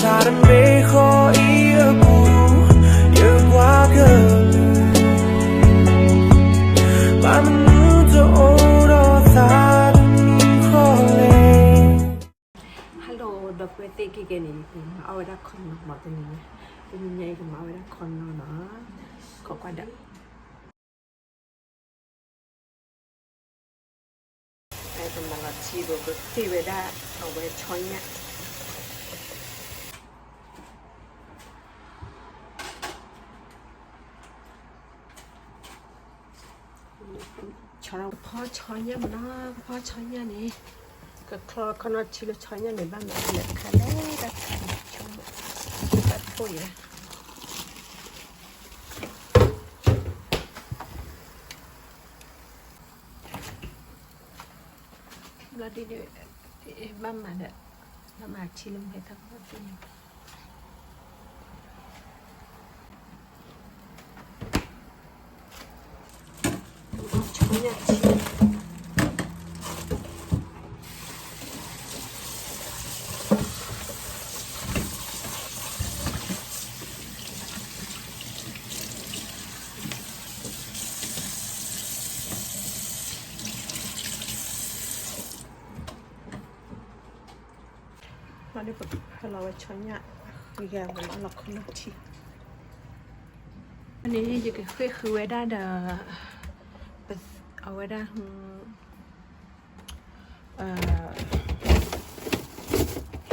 တမ့ၢ်ဃီအံၤအပူၤ ယကွၢ်ကလုၢ် ဘၣ်မနုၤတအိၣ်ဒီးသး တမံၤဃီလဲၣ်. Hello ဒီပုၢ်ဝဲၢ်သ့ၣ်, ခဲကနံၣ်အံၤ ယကမၤအီၣ်ဝဲဒၣ်ခီနီမး တနံၤညါ, တနံၤညါအံၤ ယကမၤအီၣ်ဝဲဒၣ်ခီနီနီၤ, ခိးကွၢ်ဒီး ပမၤလီၤထံဒီး ပဃ့ၢ်ဝဲဒၣ်အဝဲဆီညၣ်, ကဖီဆီညၣ်မနီၤ, ကဖီဆီညၣ်န့ၣ် ကချီခီနီထံလၢဆီညၣ်န့ၣ် ဘၣ်မၤလဲၣ်တခါလဲၣ်, တၢ်တခါန့ၣ် ဆီညၣ် တၢ်ဖိအံၤ ဘျီဒ်န့ၣ် ဘၣ်မၤဒီး ဘၣ်မၤထံလၢမဲာ်တၢ်ဖိသ့ၣ်ညါ ပဖၢလီၤဝဲဆီညၣ် ဃံဂၤမနီၤ, လီၤခီနီထံ, န့ၣ် ယကဃ့ၢ်ဃုာ်ဝဲဒၣ်ဒီး အဝဲဒၣ် နီ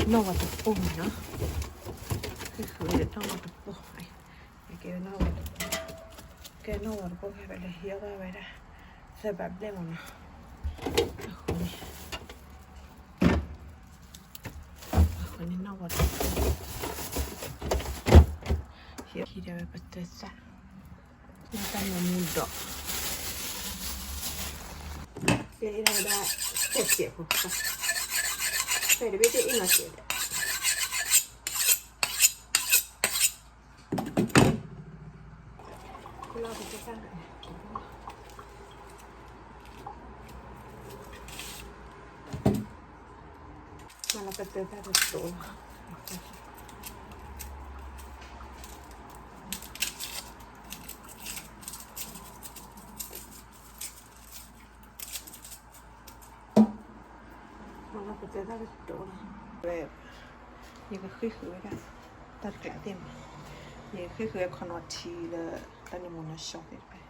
ၢ်ဝီၤတပိၢ်မနီၤ, ဃ့ၢ်ဃုာ်ဝဲဒၣ်နီၢ်ဝီၤတပိၢ်, ကဲနီၢ်ဝီၤတပိၢ်, ကဲနီၢ်ဝီၤတပိၢ် ဖဲလဲၤဟံးအီၣ်ဘၣ်ဝဲဒၣ် သၢဘးဘျဲၣ်မနီၤ, အဃိန့ၣ် အဃိန့ၣ် နီၢ်ဝီၤတပိၢ် ဟံးထီၣ်ဝဲပတၢ်သၣ်, တၢ်မၤမူဒီး ကဲအ့ၣ်ဒၣ်ဝဲဒၣ် စဲးစဲးဖိ, စဲးတဘ့ၣ်တအ့ၣ်နီၤစဲးဒီး မၤလီၤပတၢ်တတိၤလီၤ, မၤလီၤပတၢ်တတိၤလီၤ, ယကဃ့ၢ်ဃုာ်ဝဲဒၣ် တၢ်တကျးသ့ၣ်မး, ယကဃ့ၢ်ဃုာ်ဝဲခီနီထံလၢ တၢ်နံၤမူနီၢ်ဆှီသ့ၣ်တဖၣ်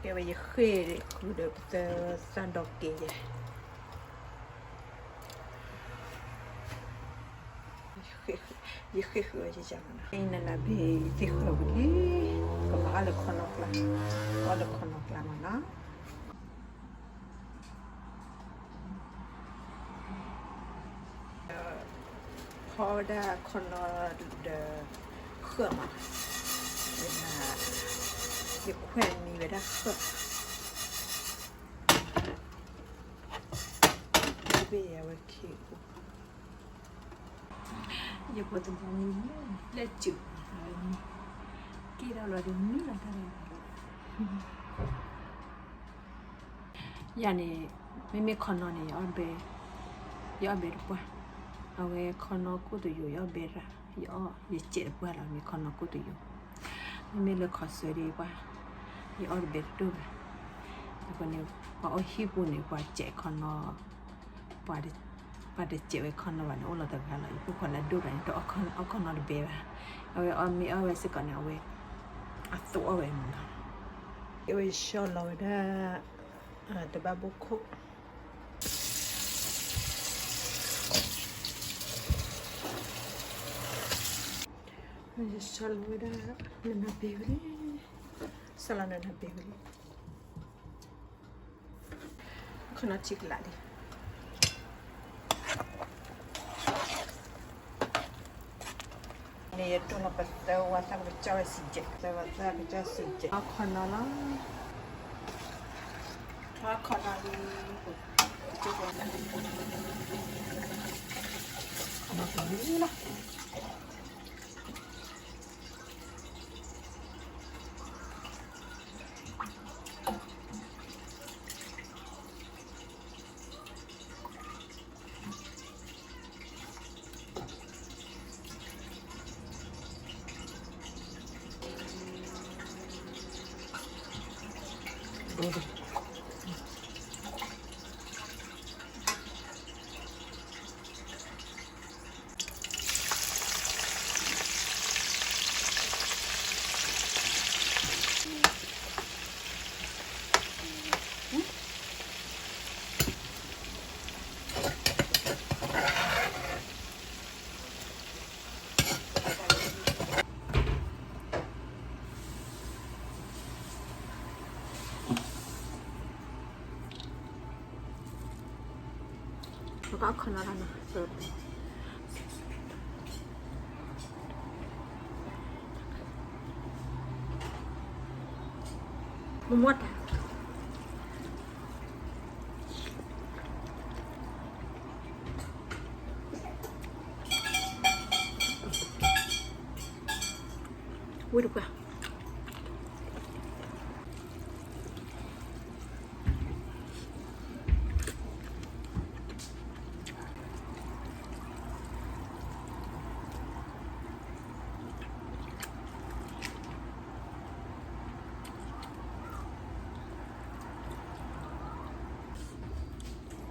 ကဲဝဲ ယဃ့ၢ်ဃုာ်ဒီးပတၢ်သၣ်ဒီးက့ၤယဲ ယဃ့ၢ်ဃုာ်ဝဲယယၤမနီၤ, နနၢ်ဘ့ၣ်သ့ၣ်ဃုာ်ဝံၤလံ, ကမၤအီၣ်လၢခီနီကျါ, အီၣ်လၢခီနီကျါမနီၤ, ဖီဝဲဒၣ်ခီနီဒီး ဃၢမး, ယခွဲးမံဝဲဒၣ်ဃၢ, ဘ့ၣ်ယဝဲခံ ယဖိတဘီမုၢ်လၢစူး, က့ၤဒီးလီၤဒ်မုၢ်လီၤတၢ်လီၤ, ယၤန့ၣ် မ့မ့ၢ်ခီနီန့ၣ် ယအီၣ်ဘဲတပှၢ်, အဝဲခီနီကိၣ်တယိၤ ယအီၣ်ဘဲရၣ်, ယအီၣ် ယစဲးတပှၢ်လီၤ မ့ၢ်ခီနီကိၣ်တယိၤ, မ့မ့ၢ်လၢခီဆၢဒ်ပှၢ် ယအီၣ်တဘဲတဒိၣ်ဘၣ်, အဃိန့ၣ် ပှၤအိၣ်ဟံၣ်ပူၤန့ၣ် ပှၤစဲးခီနီ ပှၤတစဲးဝဲခီနီဘၣ်န့ၣ် အိၣ်လီၤတဂၤလီၤ, ယဖိခွါလၢအဒိၣ်တဂၤန့ၣ် တအီၣ်ခီနီတဘဲဘၣ်, အဝဲအီၣ်မ့ၢ်အီၣ်ဝဲစ့ၢ်ကီးန့ၣ် အဝဲ အသူအီၣ်ဝဲမနီၤ, အဝဲယဆှီလီၤဝဲဒၣ် တဘၣ်ဘိခိၣ်, ယဆှီလီၤဝဲဒၣ် နနၢ်ဘ့ၣ်ဝံၤလံ, ဆှီလီၤနနၢ်ဘ့ၣ်ဝံၤလံ ခီနီထံကလးလံ, န့ၣ်ယတိၢ်လီၤပသၢဝါသၣ်ကစၢ်ဝဲစံးကဲး, သၢဝါသၣ်ကစၢ်စံးကဲး, ခီနီလီၤ, ခီနီလံ, ပကၠိဖိ အကခီနီၤလီၤနီၤ, မ့ၢ်မ့ၢ်တၢ် ဝံတပှၢ် ဝ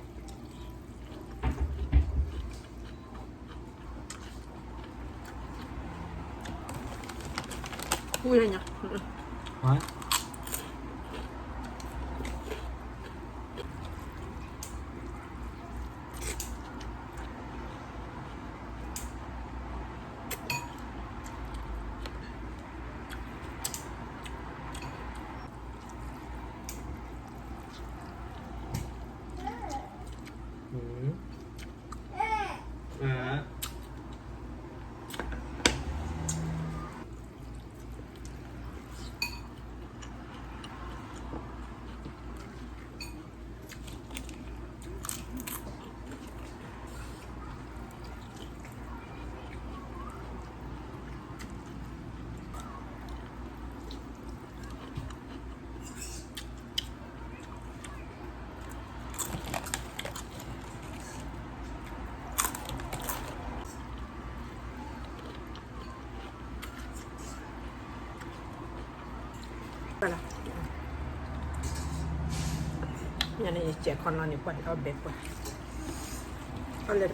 ံၤလၢညါ ညါန့ၣ် ယ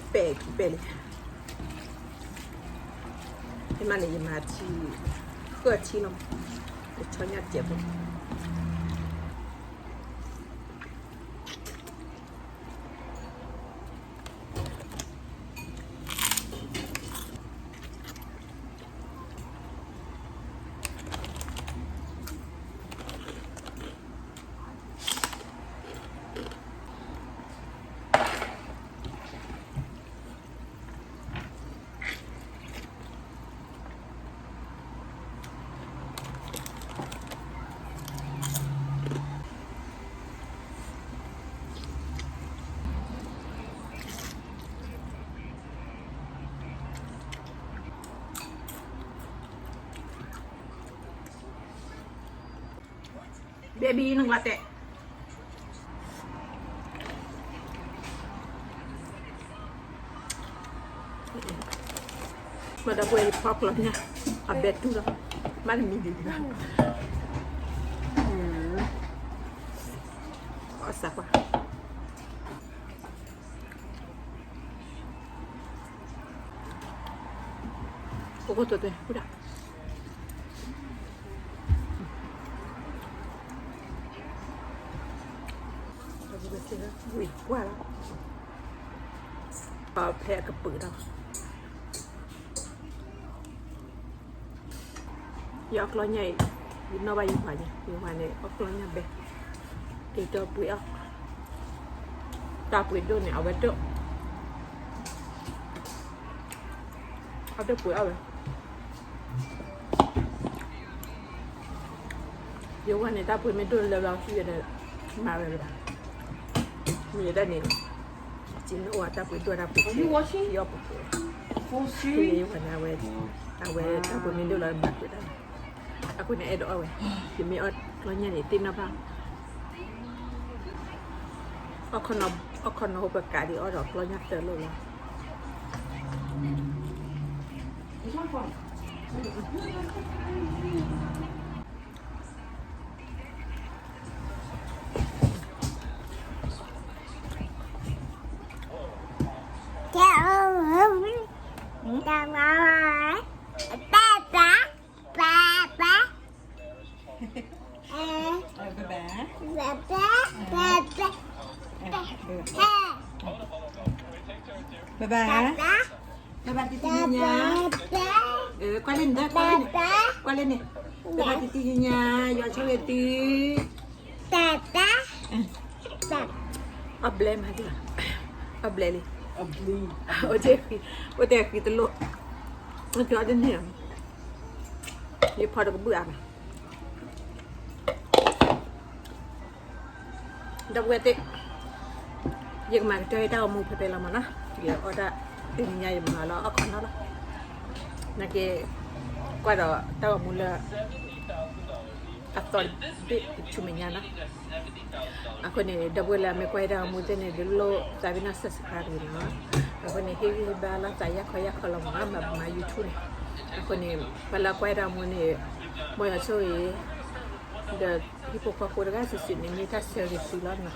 စဲးခီနီၤန့ၣ် ပှၤဒ်အီၣ်ဘဲပှၤ အီၣ်လၢတပဲာ်ခံပဲာ်လံ မ့ၢ်န့ၣ် ယမၤထံ ဃၢထံလီၤ ယဆီညၣ်စဲးဖိ ဘဲဘံနကွၢ်တဲ မ့ၢ်ဒီပုၢ်ဝဲၢ်ဖီကျီညါ အဘဲတူၢ်လီၤ မ့ၢ်တမံၤဒံးဘၣ် အီၣ်စးကွၢ် ကိကိတိတဲ ဝံဒၣ် ဝံကွၢ်လီၤ ဖဲအကပုာ်ဒီး ယအီၣ်ကျီညါအံၤ ယနီၢ်ဘၣ်ယပှၤညါ ယဝၤန့ၣ် အီၣ်ကျီညါဘဲ က့ၤတီပှ့ၤအီၣ် တၢ်ပှ့ၤဒိၣ်န့ၣ် အဝဲဒိၣ် အဒိၣ်ပှ့ၤအီၣ်ဝဲ ယဝၤန့ၣ် တၢ်ပှ့ၤမ့ၢ်ဒိၣ်လၢလီၤ ဟံးဝဲဒီး မၤဝဲလၢၤဘၣ် မ့ၢ်ယဒၣ်န့ၣ် စ့န့ၣ်အိၣ်တၢ်ပှ့ၤဒိၣ်တၢ်ပှ့ၤထံ, ယီၢ်ပူၤ, ဖဲဝဲန့ၣ်အဝဲ, အဝဲတၢ်ပှ့ၤမ့ၢ်ဒိၣ်လီၤမၤပှဲၤတၢ်, အဃိန့ၣ်အဲၣ်ဒိးအီၣ်ဝဲ, ယမ့ၢ်အီၣ်ကျီညၣ်န့ၣ်သ့ၣ်နီၣ်ဘၣ်, အီၣ်ခီနီၣ်ဟိပကးဒံးအီၣ်ဒီးကျီညၣ်သၢလိၣ်လီၤ. ဘၣ်ဘၣ်, ဘၣ်ဘၣ်တံတံညါ, ကွၢ်လၢန့ၣ်, ကွၢ်လၢန့ၣ်, ဘၣ်ဘၣ်တံတံညါ, ယွၤဆိၣ်ဂ့ၤသု, အီၣ်ဘျဲမး, အီၣ်ဘျဲလံ, အိၣ်တဲဃံတလိၣ်, အိၣ်တဲအီၤတန့ၢ်, ယဖီတကဘုၣ်အါမး ဒီပုၢ်ဝဲၢ်သ့ၣ်, ယကမၤကတၢၢ်တၢ်ဂီၤမူဖဲဖဲလီၤမးနီၤ, ယအီၣ်တၢ်တနံၤညါယမၤလီၤအီၣ်ခီနီၣ်လီၤ, နာ်က့, ကွၢ်ဒီးတၢ်ဂီၤမူလၢ အသီတဘ့ၣ်ဆူမဲာ်ညါနီၤ, အဃိန့ၣ် ဒီပုၢ်ဝဲၢ်လၢအမ့ၢ်ကွၢ်ယတၢ်ဂီၤမူသ့ၣ်န့ၣ် ဒုးလိၣ်သးဝံၣ်နီၣ် subscribe တဂ့ၤနီၤ, အဃိန့ၣ် ဟ့ၣ်ဂံၢ်ဟ့ၣ်ဘါလိာ်သးယၢ်ခီယၢ်ခီလီၤမးနီၤ, မၤ YouTube န့ၣ်, အဃိန့ၣ် ပှၤလၢကွၢ်ယတၢ်ဂီၤမူန့ၣ်, မ်ယွၤဆိၣ်ဂ့ၤ ဒီးဟံၣ်ဖိဃီဖိတဂၤစုာ်စုာ်န့ၣ် မ့ၢ်တၢ်ဆၢဂ့ၤသုလီၤနီၤ,